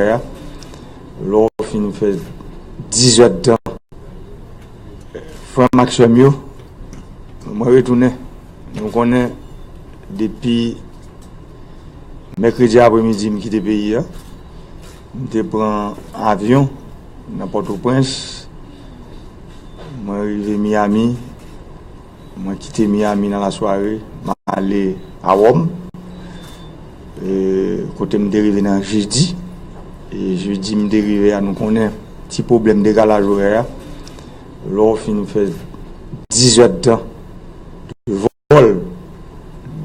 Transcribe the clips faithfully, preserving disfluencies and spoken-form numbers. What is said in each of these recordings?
a, lè w fin fè dizèdtan, frè m ak sè m yo, mwen retounen. Nou konnen depi mèkredi apremidi m kite peyi a. M te pran avyon nan Pòtoprens. Mwen rive Miami. Mwen kite Miami nan lasware. M ale a Wòm, e, kote m te rive nan jedi. E jedi m te rive a, nou konnen ti pwoblèm dekalaj orè a. Lè w fin fè dizèdtan de vòl,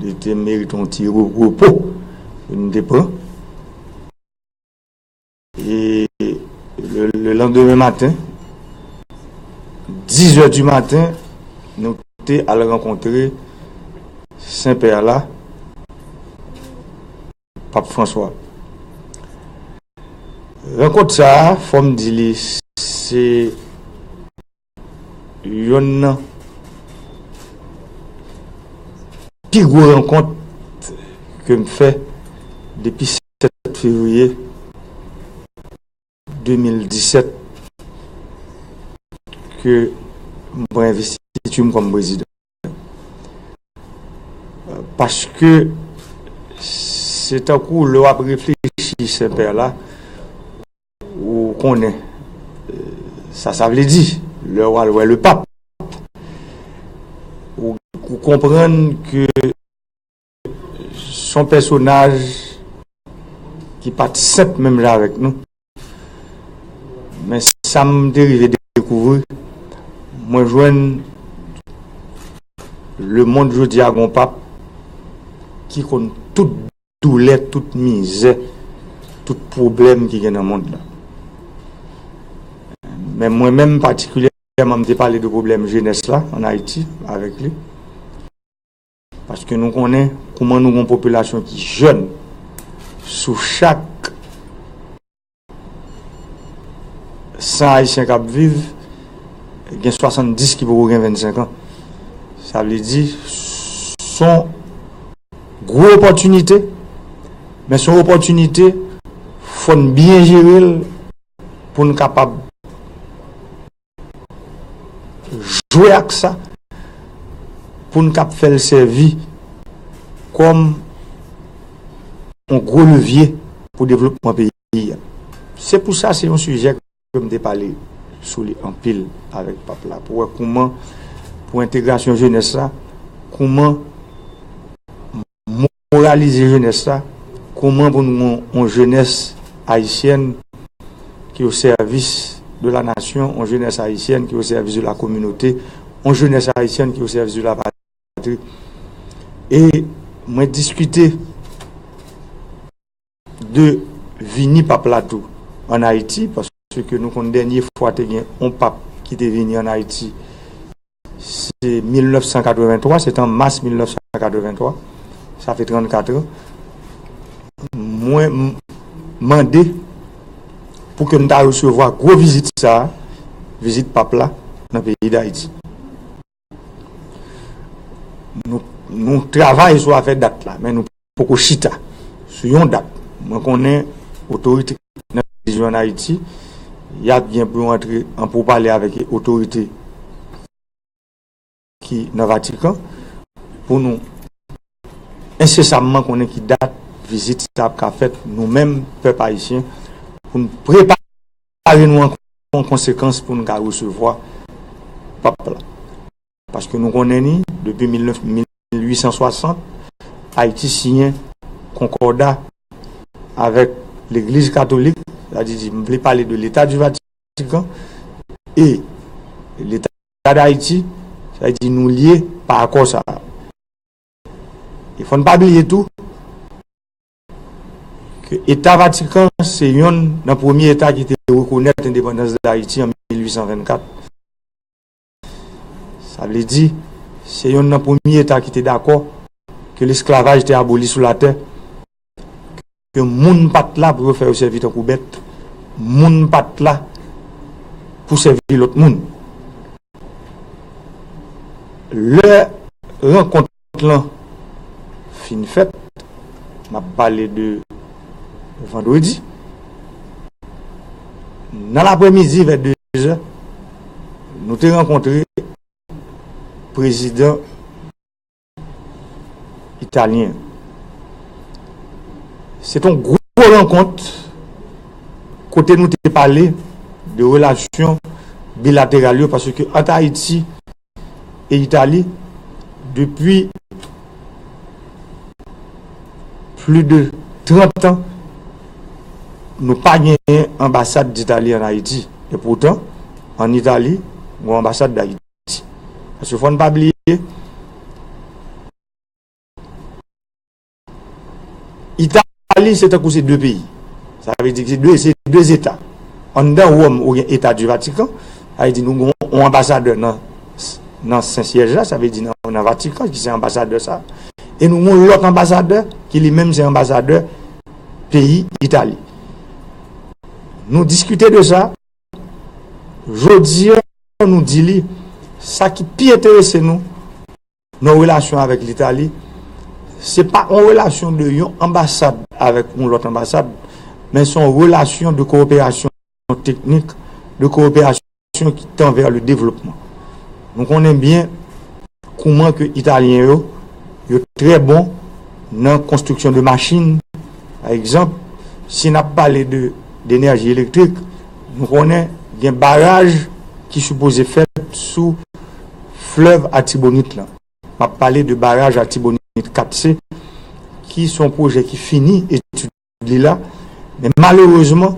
li te merite yon ti re-, repo ke m te pran. E le, le lendemain maten, dizè di maten, nou te al rankontre Sen Pè la, Pap Franswa. Rankont sa a, fò m di li, se yonn nan pi gwo rankont ke m fè depi sèt fevriye de mil disèt ke m pran envestiti m kòm prezidan. Paske se tankou lè w ap reflechi Sen Pè la, ou konnen, e, sa sa vle di, lè w al wè le pap, ou, ou konprann ke s on pèsonaj ki pa t senp menm jan avèk nou. Men sa m te rive dekouvri, mwen jwenn lemonn jodi a gon pap ki konn tout doulè, tout mizè, tout pwoblèm ki gen nan mond la. Men mwen menm patikilyèman, m te pale de pwoblèm jenès la ann Ayiti avèk li. Paske nou konnen kouman nou gon popilasyon ki jèn. Sou chak san Ayisyen k ap viv, gen swasanndis ki poko gen vennsenk an. Sa vle di, s on gwo opòtinite, men s on opòtinite, fò n byen jere l pou n kapab jwe ak sa, pou n kab fè l sèvi kòm yon gwo levye pou devlopman peyi a. Se pou sa, se yon sijè ke m te pale sou li anpil avèk pap la, pou wè kouman, pou entegrasyon jenès la, kouman moralize jenès la, kouman pou nou gen yon jenès ayisyèn ki o sèvis de la nasyon, yon jenès ayisyèn ki o sèvis de la kominote, yon jenès ayisyèn ki o sèvis de la patri. E mwen diskite de vini pap la tou ann Ayiti, paske nou konn dènye fwa te gen yon pap ki te vini ann Ayiti, se mil nèf san katrevenntwa, se te an mas mil nèf san katrevenntwa. Sa fè trannkat an. Mwen m-, mande pou ke m ta resevwa gwo vizit sa a, vizit pap la nan peyi Dayiti. Nou, nou travay sou afè dat la, men nou poko chita sou yon dat. Mwen konnen otorite nan dizon ann Ayiti, y ap gen pou yo antre an poupale avèk otorite ki nan Vatikan pou nou ensesamman konnen ki dat vizit sa ap ka fèt, nou menm, pèp ayisyen, pou n prepare nou an konsekans pou n ka resevwa pap la. Paske nou konnen ni, depi mil nèf, mil uit san swasant, Ayiti siyen konkòda avèk Legliz Katolik, sa di, di, m vle pale de Leta di Vatikan e Leta Dayiti, sa di, nou lye pa akò sa a. E fò n pa bliye tou, ke Eta Vatikan se yonn nan premye eta ki te rekonèt endepandans Dayiti an mil uit san vennkat. Sa vle di, se yonn nan premye eta ki te dakò ke lesklavaj te aboli sou latè, ke moun pa t la pou yo fè yo sèvi tankou bèt, moun pa t la pou sèvi lòt moun. Lè rankont lan fin fèt, m ap pale de vandredi, Nan lapremidi, vè de zè, nou te rankontre prezidan italyen. Se te yon gwo rankont kote nou te pale de relasyon bilateral yo, paske ant Ayiti e Itali, depi plis de trant an, nou pa genyen anbasad d'Itali an Ayiti. E poutan, an Itali, gen yon anbasad d'Ayiti. Paske fò n pa bliye, Itali se tankou se de peyi. Sa vle di ke se de, se de eta. Anndan Wòm, ou gen Eta di Vatikan, sa vle di nou gen yon anbasadè nan, nan Sen Syèj la, sa vle di nan, nan Vatikan, ki se anbasadè sa. E nou gen yon lòt anbasadè, ki li menm se anbasadè peyi Itali. Nou diskite de sa, jodi a, nou di li, sa ki pi enterese nou, nan relasyon avèk Litali, se pa yon relasyon de yon anbasad avèk yon lòt anbasad, men se yon relasyon de kowoperasyon teknik, de kowoperasyon ki tan vè le devlopman. Nou konnen byen kouman ke Italyen yo, yo trè bon nan konstriksyon de machin. Pa egzanp, si n ap pale de, de enèji elektrik, nou konnen gen baraj ki sipoze fèt sou flèv Atibonit lan. M ap pale de baraj Atibonit kat C, ki se yon pwojè ki fini etid li la, men malerezman,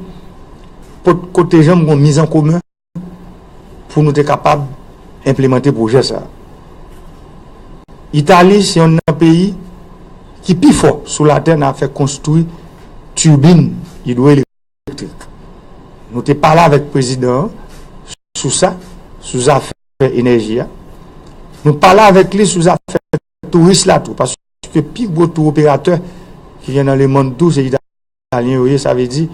potko te janm gen yon mizankomen pou nou te kapab enplimante pwojè sa a. Itali se yonn nan peyi ki pi fò sou latè nan afè konstwi tibin idwoelektrik. Nou te pale avèk prezidan an sou sa, sou zafè enèji a. Nou pale avèk li sou zafè touris la tou, paske pi gwo tou operatè ki gen nan lemonn tou, se Italyen yo ye, sa vle di,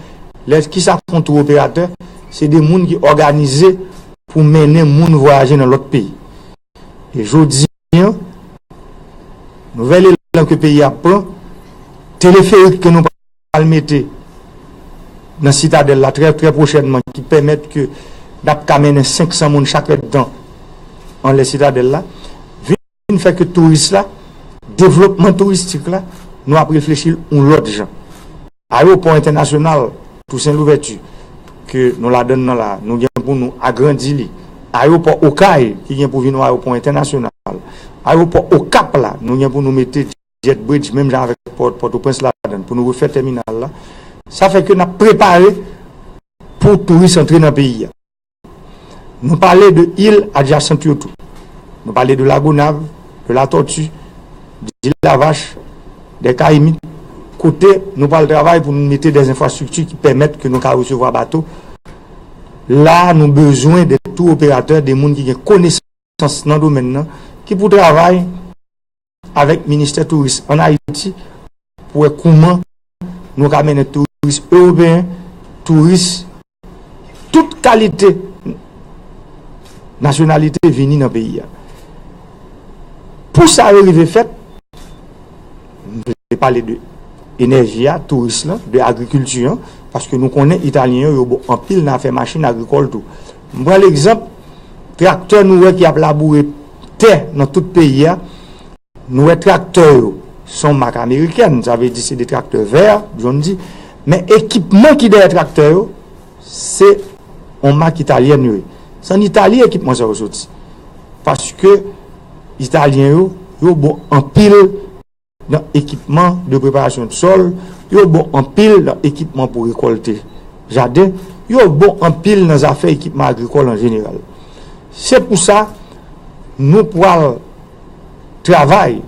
lè, kisa k yon tou operatè? Se de moun ki òganize pou mennen moun vwayaje nan lòt peyi. E jodi a, nouvèl elan ke peyi a pran, teleferik ke nou pral mete nan Sitadèl la trè, trè pwochènman, ki pèmèt ke n ap ka mennen senk san moun chak èdtan anlè Sitadèl la, vin fè ke touris la, devlopman touristik la, nou ap reflechi l yon lòt jan. Ayewopò entènasyonal Tousen Louvèti, ke nou ladann nan la, nou gen pou nou agrandi li. Ayewopò Okay, ki gen pou vin yon ayewopò entènasyonal. Ayewopò Okap la, nou gen pou nou mete jet bridge, menm jan avèk Pò, Pòtoprens ladann, pou nou refè tèminal la. Sa fè ke n ap prepare pou touris antre nan peyi a. Nou pale de il adjasant yo tou. Nou pale de Lagonav, de Latòti, de Lavach, de Kayimit, kote nou pral travay pou nou mete de enfrastrikti ki pèmèt ke nou ka resevwa bato. La, nou bezwen de tou operatè, de moun ki gen konesans nan domèn nan, ki pou travay avèk Ministè Touris ann Ayiti pou wè kouman nou ka mennen touris ewopeyen, touris tout kalite nasyonalite vini nan peyi a. Pou sa yo rive fèt, m vle pale de enèji a, touris lan, de agrikilti an, paske nou konnen Italyen yo, yo bon anpil nan afè machin agrikòl tou. M pran legzanp traktè nou wè ki ap laboure tè nan tout peyi a. Nou wè traktè yo, se yon mak amerikèn, sa vle di se de traktè vè, John Deere, men ekipman ki dèyè traktè yo, se yon mak italyèn yo ye. Se ann Itali ekipman sa yo soti. Paske Italyen yo, yo bon anpil nan ekipman de preparasyon de sòl, yo bon anpil nan ekipman pou rekòlte jaden, yo bon anpil nan zafè ekipman agrikòl an jeneral. Se pou sa, nou pral travay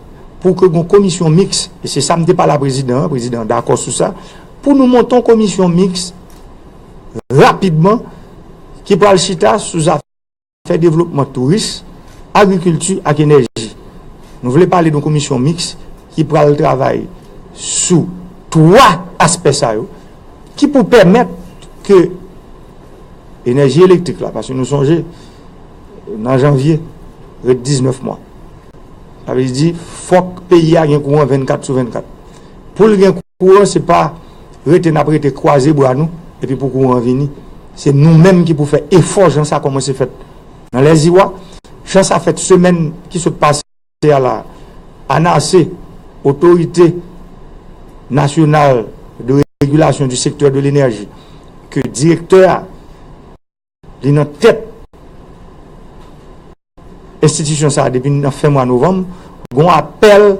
pou ke gon komisyon miks, e se sa m te pale a prezidan an, prezidan an dakò sou sa, pou nou monte yon komisyon miks rapidman ki pral chita sou zafè devlopman touris, agrikilti ak enèji. Nou vle pale de yon komisyon miks ki pral travay sou twa aspè sa yo, ki pou pèmèt ke enèji elektrik la, paske nou sonje, nan janvye, ret diznèf mwa. Sa vle di, fòk peyi a gen kouran vennkat sou vennkat. Pou l gen kouran, se pa rete n ap rete kwaze bra nou, epi pou kouran vini. Se nou menm ki pou fè efò jan sa kòmanse fèt nan Lèziwa. Jan sa fèt semèn ki sot pase a la, ANASE, Autorité Nationale de Régulation du Secteur de l'Énergie, ke direktè a, li nan tèt enstitisyon sa a depi nan fen mwa novanm, gon apèl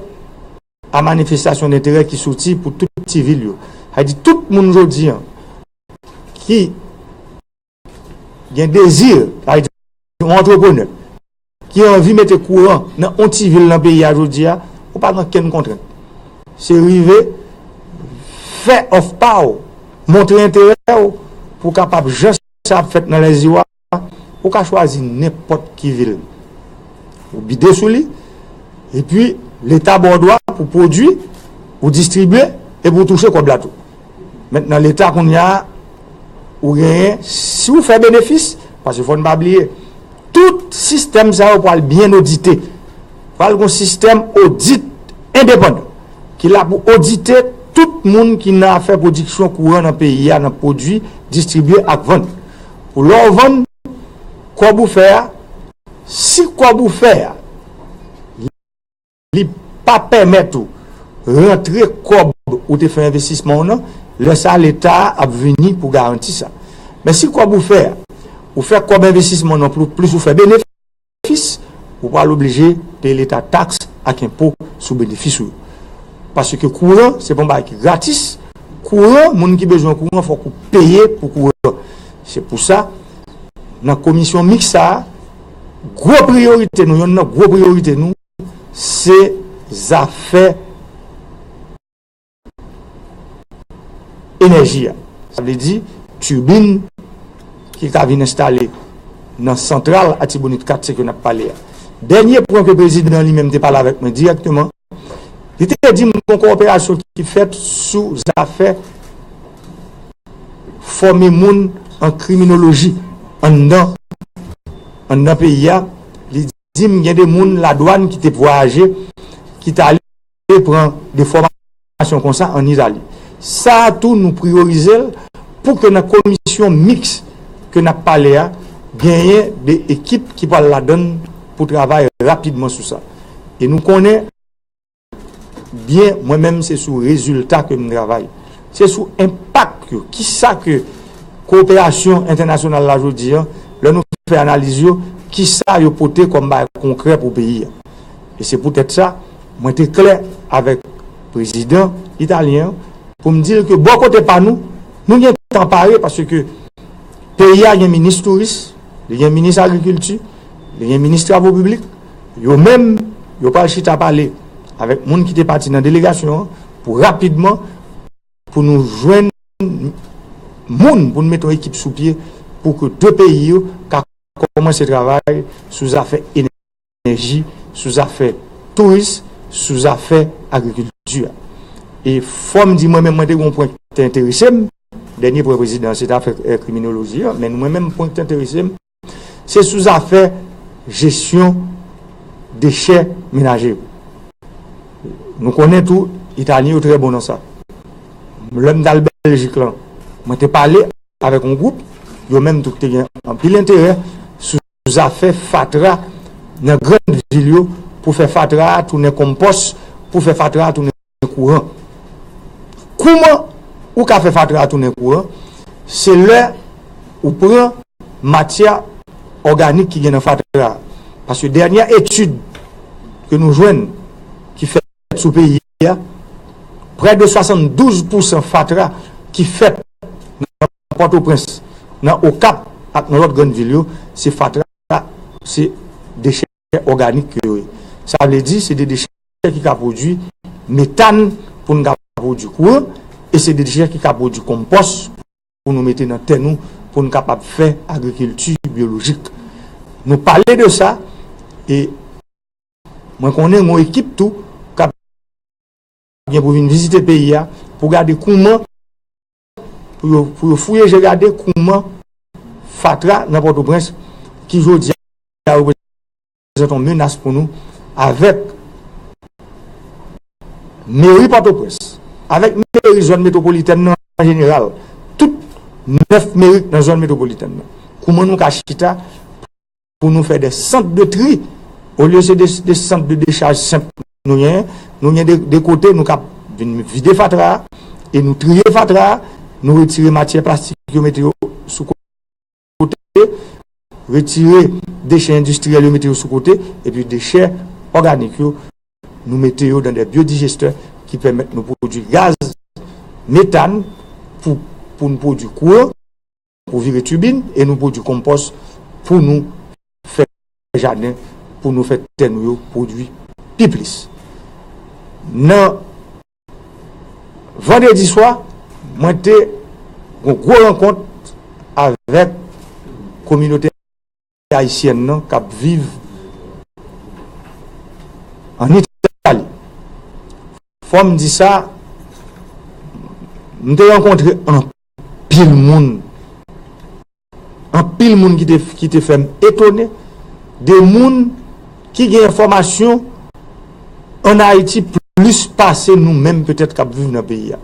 a manifestasyon denterè ki soti pou tout ti vil yo. Sa di tout moun jodi an ki gen dezi, sa di yon antreprenè ki anvi mete kouran nan yon ti vil nan peyi a jodi a, ou pa gen kenn kontrent. Se rive fè òf pa w, montre enterè w pou w kapab jan sa ap fèt nan Lèziwa, ou ka chwazi nenpòt ki vil. Ou bide sou li, epi Leta ba w dwa pou pwodui, ou distribye, epi ou touche kòb la tou. Mentnan, Leta kounye a, ou genyen, si ou fè benefis, paske fò n pa bliye, tout sistèm sa yo pral byen odite. Pral gon sistèm odit endepandan ki la pou odite tout moun ki nan afè pwodiksyon kouran nan peyi a, nan pwodui, distribye ak vann. Pou lè w vann, kòb ou fè a, si kòb ou fè a, li pa pèmèt ou rantre kòb ou te fè envestisman w nan, lè sa a Leta a ap vini pou garanti sa. Men si kòb ou fè a, ou fè kòb envestisman w nan pli-, plis ou fè benefis, ou pral oblije peye Leta taks ak enpo sou benefis ou yo. Paske kouran, se pa yon bagay ki gratis. Kouran, moun ki bezwen kouran, fòk ou peye pou kouran. Se pou sa, nan komisyon miks sa a, gwo priyorite nou, yonn nan gwo priyorite nou, se zafè enèji a. Sa vle di tibin ki ka vin enstale nan santral Atibonit kat, se ke n ap pale a. Dènye pwen ke prezidan li menm te pale avèk mwen dirèkteman, li te di m gon kowoperasyon ki fèt sou zafè fòme moun an kriminoloji anndan, anndan peyi a. Li di m gen de moun ladwàn ki te vwayaje, ki t ale pran de fòmasyon konsa ann Itali. Sa a tou, nou priyorize l pou ke nan komisyon miks ke n ap pale a, genyen de ekip ki pral ladan l pou travay rapidman sou sa. E nou konnen byen, mwen menm, se sou rezilta ke m travay. Se sou enpak yo. Kisa ke kowoperasyon entènasyonal la jodi a, lè nou fè analiz yo, kisa yo pote kòm bagay konkrè pou peyi a. E se poutèt sa, mwen te klè avèk prezidan italyen an pou m di l ke bò kote pa nou, nou gen tan pare paske peyi a gen minis touris, li gen minis agrikilti, li gen minis travo piblik. Yo menm, yo pral chita pale avèk moun ki te pati nan delegasyon an pou rapidman, pou nou jwenn moun, pou nou mete yon ekip sou pye pou ke de peyi yo ka kòmanse travay sou zafè enèji, sou zafè touris, sou zafè agrikilti a. E fò m di mwen menm, mwen te gen yon pwen ki te enterese m. Dènye pwen prezidan, se t afè, eh, kriminoloji a, men mwen menm, pwen ki te enterese m, se sou zafè jesyon dechè menaje yo. Nou konnen tou, Italyen yo trè bon nan sa. Lè m t al Bèljik lan, mwen te pale avèk yon gwoup, yo menm tou ki te gen anpil enterè sou zafè fatra nan grann vil yo, pou fè fatra a tounen konpòs, pou fè fatra a tounen kouran. Kouman ou ka fè fatra a tounen kouran? Se lè ou pran matyè òganik ki gen nan fatra a. Paske dènyè etid ke nou jwenn ki fèt sou peyi a, prè de swasanndouz pousan fatra ki fèt nan Pòtoprens, nan Okap ak nan lòt grann vil yo, se fatra, se dechè òganik ke yo ye. Sa vle di, se de dechè ki ka pwodui metàn pou n ka pwodui kouran, e se de dechè ki ka pwodui konpòs pou nou mete nan tè nou, pou n kapab fè agrikilti byolojik. Nou pale de sa, e mwen konnen yon ekip tou k ap gen pou vin vizite peyi a, pou gade kouman, pou yo, pou yo fouye je gade kouman fatra nan Pòtoprens, ki jodi a reprezante yon menas pou nou, avèk meri Pòtoprens, avèk meri zòn metwopolitèn nan an jeneral, tout nèf meri nan zòn metwopolitèn nan. Kouman nou ka chita pou nou fè de sant de tri, olye se de, de sant de dechaj senp nou gen, nou gen de, de kote nou ka vin vide fatra a, e nou triye fatra a, nou retire matyè plastik yo mete yo sou kote, retire dechè endistriyèl yo mete yo sou kote, epi dechè òganik yo, nou mete yo dan de byodigestè ki pèmèt nou pwodui gaz metàn pou, pou nou pwodui kouran, pou vire tibin, e nou pwodui konpòs pou nou fè jaden, pou nou fè tè nou yo pwodui pi plis. Nan vandredi swa, mwen te gon gwo rankont avèk kominote ayisyèn nan k ap viv ann Itali. Fò m di sa, m te rankontre anpil moun, anpil moun ki te, ki te fè m etone, de moun ki gen enfòmasyon ann Ayiti plis pase nou menm petèt k ap viv nan peyi a.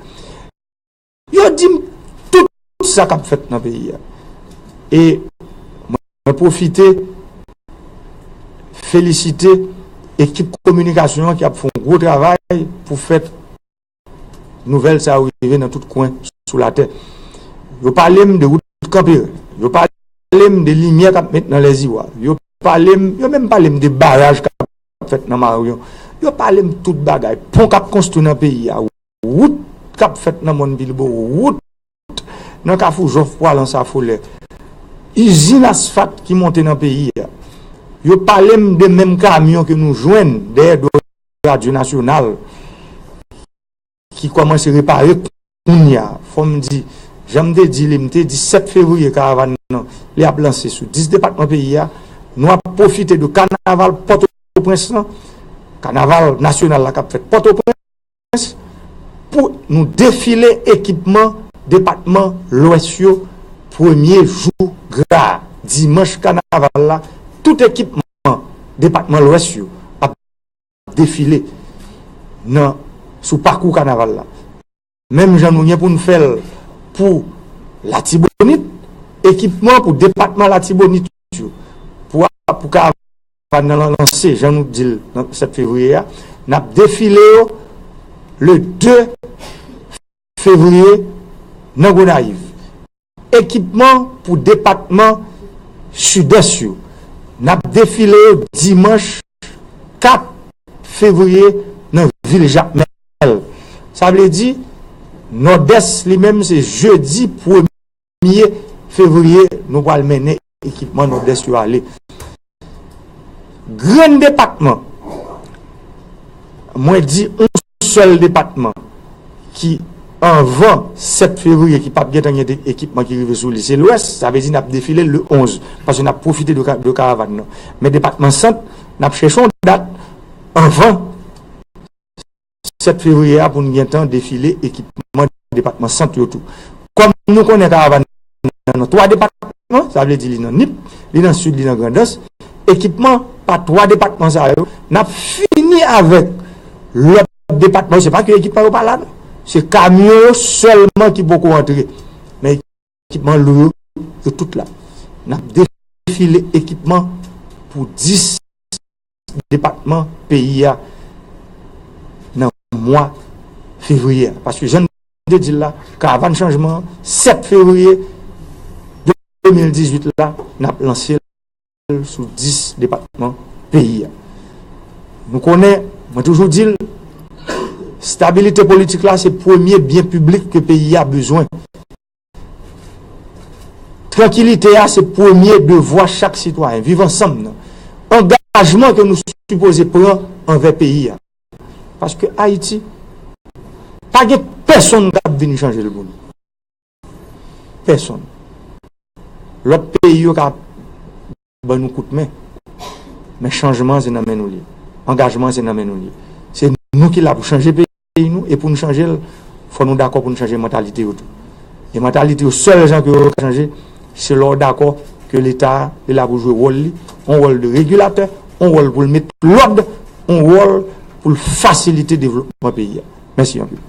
Yo di m tout sa k ap fèt nan peyi a. E mwen pwofite felisite ekip kominikasyon an ki ap fè yon gwo travay pou fè nouvèl sa yo rive nan tout kwen sou latè. Yo pale m de wout Kanperen. Yo pale m de limyè k ap met nan Lèziwa. Yo pale m, yo menm pale m de baraj k ap fèt nan Maryon. Yo pale m tout bagay. Pon k ap konstwi nan peyi a. Wout k ap fèt nan mòn Bilbo, wout nan Kafou Jòf pou al Anse à Follet, izin asfalt ki monte nan peyi a. Yo pale m de menm kamyon ke nou jwenn dèyè do Radyo Nasyonal ki kòmanse repare kounye a. Fò m di, jan m te di li, m te di sèt fevriye karavàn nan, li ap lanse sou dis depatman peyi a. Nou ap pwofite de kanaval Pòtoprens lan, kanaval nasyonal la k ap fèt Pòtoprens, pou nou defile ekipman depatman Lwès yo premye jou gra a. Dimanch kanaval la, tout ekipman depatman Lwès yo ap defile nan, sou pakou kanaval la. Menm jan nou gen pou n fè l pou Latibonit, ekipman pou depatman Latibonit yo, pou, pou karavàn nan lanse, jan nou di l nan sèt fevriye a, n ap defile yo le de fevriye nan Gonayiv. Ekipman pou depatman Sidès yo, n ap defile yo dimanch kat fevriye nan vil Jakmèl. Sa vle di, Nòdès li menm se jedi premye fevriye nou pral mennen ekipman Nòdès yo ale. Grenn depatman, mwen di yon sèl depatman ki anvan sèt fevriye ki p ap gentan gen de, ekipman ki rive sou li, se Lwès, sa vle di n ap defile le onz, paske n ap pwofite de ka-, de karavàn nan. Men depatman Sant, n ap chèche yon dat anvan sèt fevriye a pou n gentan defile ekipman depatman Sant yo tou. Kòm nou konnen karavàn nan nan twa depatman, sa vle di li nan Nip, li nan Sid, li nan Grandans, ekipman pa twa depatman sa yo, n ap fini avèk lòt depatman yo, se pa ke ekipman yo pa la non. Se kamyon yo sèlman ki poko antre. Men ekipman lou yo, yo tout la. N ap defile ekipman pou dis depatman peyi a nan mwa fevriye a. Paske jan n te di l la, karavàn chanjman an, sèt fevriye de mil dizuit la, n ap lanse l sou dis depatman peyi a. Nou konnen, mwen toujou di l, stabilite politik la se premye byen piblik ke peyi a bezwen. Trankilite a se premye devwa chak sitwayen. Viv ansanm nan. Angajman ke nou sipoze pran anvè peyi a. Paske Ayiti, pa gen pèsonn k ap vin chanje l pou nou. Pèsonn. Lòt peyi yo ka ban nou kout men. Men chanjman an se nan men nou l ye. Angajman an se nan men nou l ye. Se nou ki la pou chanje peyi nou, e pou n chanje l, fò nou dakò pou n chanje mantalite yo tou. E mantalite yo, sèl jan ke yo ka chanje, se lè w dakò ke Leta a, li la pou jwe wòl li, yon wòl de regilatè, yon wòl pou l met lòd, yon wòl pou l fasilite devlopman peyi a. Mèsi anpil.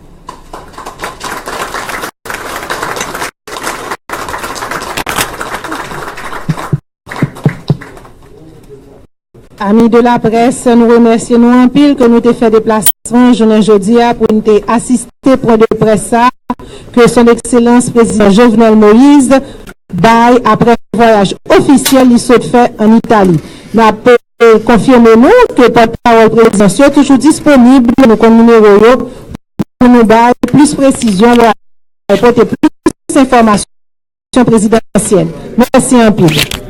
Ami de la près, nou remèsye nou anpil ke nou te fè deplasman jounen jodi a pou n te asiste pwen de près sa ke son ekselans prezidan Jovenel Moïse bay apre vwayaj ofisyèl li sot fè an Itali. N ap konfime nou ke pòtpawòl prezidans yo toujou disponib, nou konn nimewo yo, pou nou bay plis presizyon, pou pote plis enfòmasyon prezidansyèl. Mèsi anpil.